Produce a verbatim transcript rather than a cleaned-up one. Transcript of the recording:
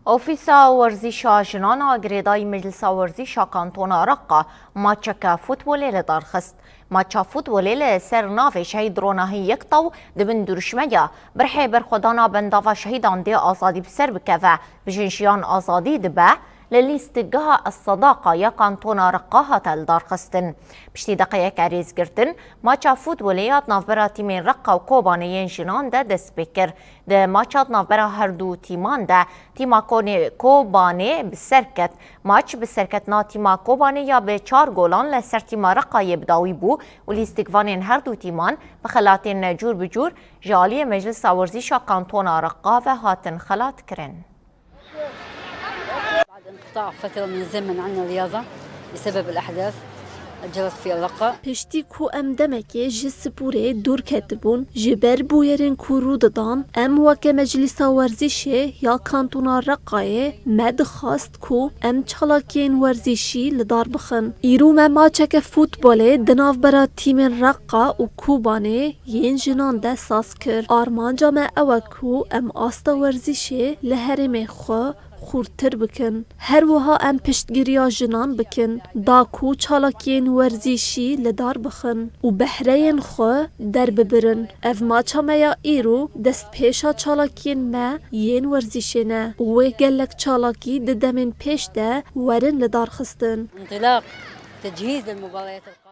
Ofîsa Werzîşa Jinan a girêdayî Meclisa Werzîşa Kantona Reqa maçeke futbolê li dar xist. Maça futbolê li ser navê Şehîd Ronahî Yektaw di bin duruşmeya birhê berxwedana bendava şehîdan dê azadî bi ser bikeve, bijin jiyan azadî dibe, li lîstikgeha Essadaqa ya Kantona Reqa hate lidarxistin. Piştî deqeyeke rêzgirtin, maça futbolê ya di navbera tîmên Reqa û Kobanê yên jinan de dest pê kir. Di maça di navbera her du tîman de, tîma Konê Kobanê bi ser ket. Maç bi serketina tîma Kobanê ya bi çar golan li ser tîma Reqayê bi dawî bû û lîstikvanên her du tîman bi xelatên cûr bi cûr ji aliyê Meclisa Werzîşa Kantona Reqa ve hatin xelatkirin. بعد انقطاع فترة من الزمن عن الرياضة بسبب الأحداث اللي جرت في الرقة. Piştî ku em demekê ji sporê dûr ketibûn, ji ber bûyerên ku rû didan, em weke Meclîsa Werzîşê ya Kantona Reqayê me dixwest ku em çalakiyên werzîşî li dar bixin. Îro me maçeke futbolê di navbera tîmên Reqa û Kobanê yên jinan de saz kir. Armanca me ew e ku em asta werzîşê li herêmê xwe xurtir bikin. Her wiha em piştgiriya jinan bikin, da ku çalakiyên werzîşî li dar bixin û behreyên xwe derbibirin. Ev maça me ya îro destpêşa çalakiyên me yên werzîşê ne û wê gelek çalakî di demên pêş de werin lidarxistin. انطلاق تجهيز للمباريات القادمة.